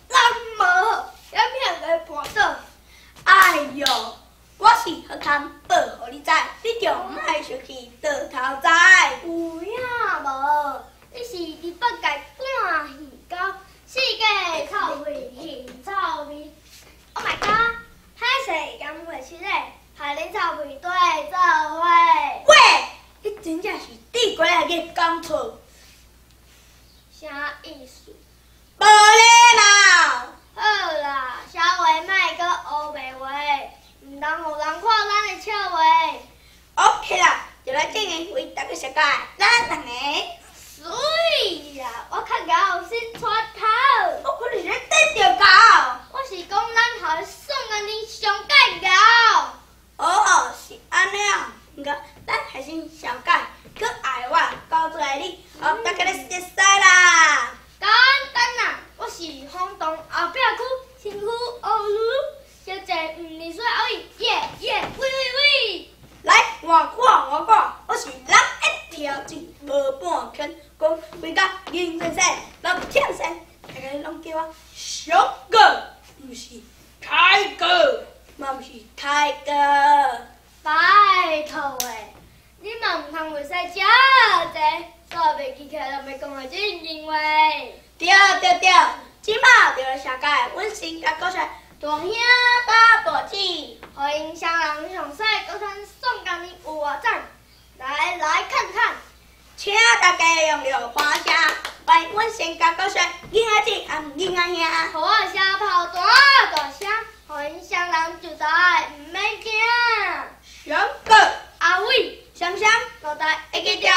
人無好，險險來跋倒。哎喲，我是好康報予你知，你就莫生氣倒頭栽。有影無？你是豬八戒趕魚狗，四界臭味腥臭味。Oh my god！歹勢兼袂失禮，害恁臭屁對做伙。喂，你真正是對過來個講錯。啥意思？無禮貌。好啦，笑話莫閣烏白話，毋通予人看咱的笑話。 OK 啦，就來進行為大家設計，咱兩個。媠啦，我較𠢕先帶頭。我可能是咧對著𠢕。我是講咱校宋安妮上蓋𠢕。哦，是按呢啊，毋過咱還是小改，閣愛我交出來你，好，大家咧熟似啦。簡單啦，我是轟動後壁區，身軀烏嚕嚕，小姐毋離水後尾，耶耶，喂喂喂。來，換我換我，我是人一條筋，無半圈，講規工認真生，老忝生，大家攏叫我小哥，毋是泰哥，嘛毋是泰哥。拜託的，你嘛毋通袂使遮濟，煞袂記起來人欲講的正經話。對對對，這馬就來紹介，阮新加國帥大兄佮大姊，予𪜶雙人上屎，閣算宋江年有偌讚？來來看看，請大家用著歡聲，歡迎阮新加國帥囡仔姊和囡仔兄。予我聲炮大大聲，予𪜶雙人就知毋免驚。上個阿偉，雙雙，老大會記著。